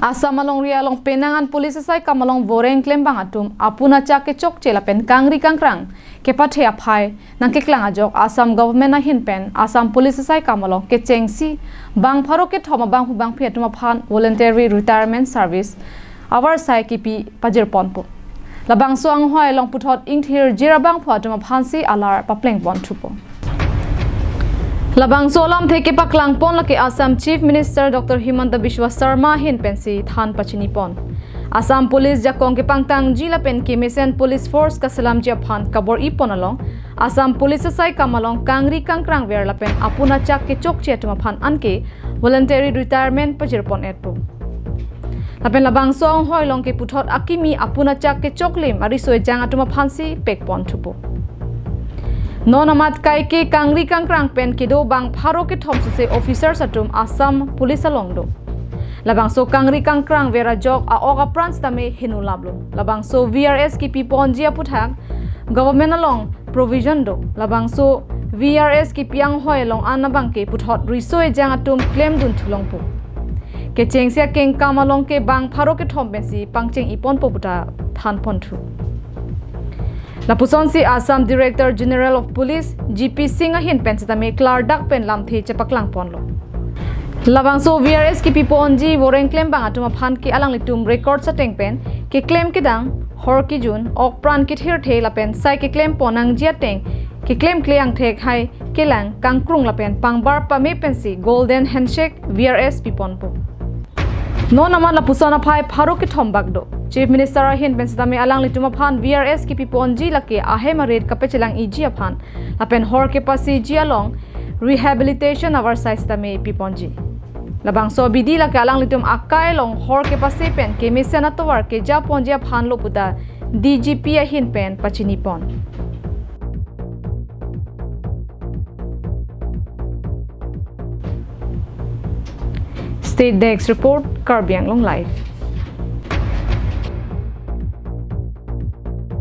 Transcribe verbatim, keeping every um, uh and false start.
Assam alongri along penang an police asai kam along voreng klembang atum apun achak kechokche lapen kangri kangkrang kepathe aphai nangkeklang ajok Assam government ahin pen Assam police asai kam along kechengsi bang pharo kethom abangphu bangphi atum aphan voluntary retirement service avarsai kipi pajirponpo. Labangso anghoi along puthot ingthirjir abangphu atum aphansi alar paplengponthupo. Labangso alamthe kepaklangpon lake Assam Chief Minister Doctor Himanta Biswa Sarma ahin pensi than pachinipon. Assam Police jakong kepangtangji lapen kemesen police force kaselamji aphan kabor-ipon along Assam Police asai kam along kangri kangkrangver lapen apun achak kechokche atum aphan anke voluntary retirement pajirpon-etpo. Lapen labangso anghoi along ke puthot akimi apun achak kechoklim ariso ejang atum aphansi pekponthupo. Non amat kaike kangri kangkrang pen kedo bang pharo kethom sose officers atum Assam Police along do. Labangso kangri kangkrangver ajok a-ok apran sitame heno laplo. Labangso V R S kipiponji aputhak government along provision do. Labangso V R S kipi anghoi along an abangke puthot riso ejang atum klemdunthulongpo. Kechengsi akengkam along ke bang pharo kethom pensi pangcheng-iponpo puta thanponthu. Lapusonsi Assam Director General of Police G P Singh ahin pen sitame klardak pen lamthe chepaklangponlo. Labangso V R S kipiponji voreng klembang atum aphan ke alanglitum record ateng pen keklem kedang, hor kejun, ok pran kethirthe lapen sai keklempon nangji ateng keklemkle angthek hai kelang kangkrung lapen pangbar pame pensi Golden Handshake V R S piponpo. Non amat lapuson aphai pharo kethom bak do. Chief Minister ahin pen sitame alanglitum aphan V R S kipiponji lake ahem arit kapachelang-iji aphan lapen hor kepasiji along rehabilitation avarsai sitame piponji. Labangso abidi lake alanglitum akai along hor kepase pen kemesen atovar kejaponji aphanlo puta D G P ahin pen pachinipon. State Desk Report, Karbi Anglong Live.